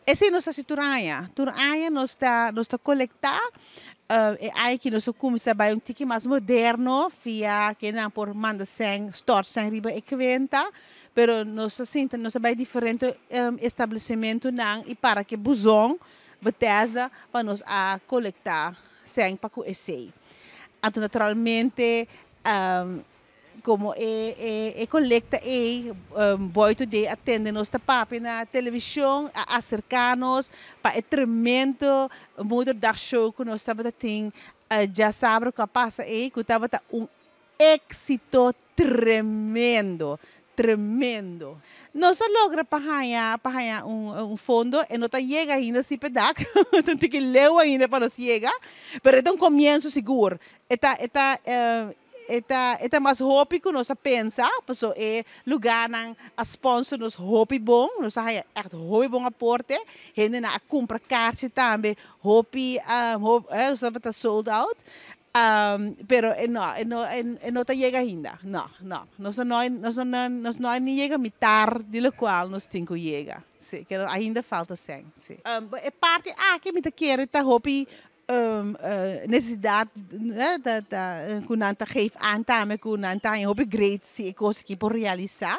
Esei nos ta hasi tur aña. Tur aña nos ta kolektá. E aña aki nos a kuminsá bai un tiki mas moderno, via ku nan por manda sèn, stort sèn riba e kuenta, pero nos asina, nos bai diferente establesimentunan i para ku buzon Betesda pa nos a kolektá sèn pa ku esei. Anto naturalmente komo e kolekta e Boy Today a tende nos ta papia na televishon, a aserká nos pa e tremendo Moederdag show ku nos tabatin djasabra ku a pasa ei, ku tabata un éksito tremendo, tremendo. Nos a logra pa haña un fondo e no ta yega ainda si p'e dak, tin ku leu ainda pa nos yega, pero e ta un komienso sigur. E ta mas hopi ku nos a pensa, paso e lugánan a sponsor nos hopi bon, nos a haña echt hopi bon aporte, hendenan a kumpra karchi tambe, hopi, nos tabata sold out. Pero no, e no ta yega ainda. No. Nos no ni yega mitar di loke nos tin ku yega. Si, ku ainda falta 100. Si. E parti aki mi ta kere ta hopi nesesidat, né, ta ku nan ta geef aan tambe ku nan ta hopi great si e kos aki por realisá.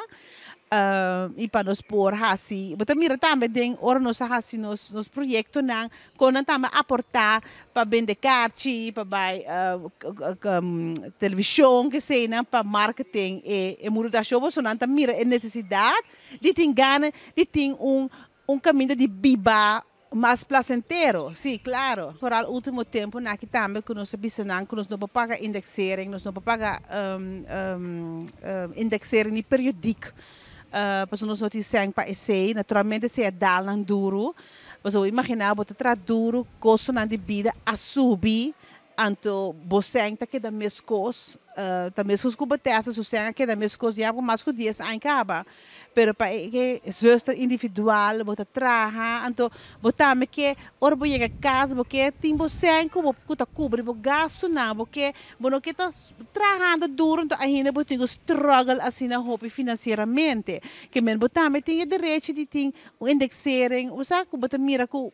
I pa nos por hasi, bo ta mira tambe den ora nos hasi nos proyektonan, ku nan tambe aportá pa bende karchi, pa bai televishon, ke sea, pa marketing e Moederdag show, so nan ta mira e nesesidat di tin gana, di tin un kaminda di biba mas plasentero, si, klaro. Vooral último tempunan aki tambe ku nos bisa nan ku nos no por paga indexering, nos no por paga indexering ni periodiek. Pasobra nos no tin sèn pa esei, naturalmente esei a dal nan duru. Pasobra imaginá bo ta traha duru, kostonan di bida a subi, anto bo sèn ta keda meskos, ta meskos ku Betesda, su sèn a keda meskos ya mas ku 10 aña kaba. Pero pa e zuster individual, bo ta traha, anto bo tambe ke ora bo yega kas, bo ke tin bo sèn ku bo ku ta kubri bo gastunan, bo ke bo no ke ta trahando duru, anto ainda bo tin ku struggle asina hopi finansieramente. Ke men bo tambe tin e derecho di tin un indexering, osea ku bo ta mira ku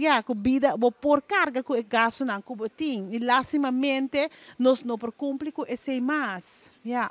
ya ku bida bo por karga ku e gastunan ku bo tin. I lastimamente nos no por kumpli ku esei mas. Ja.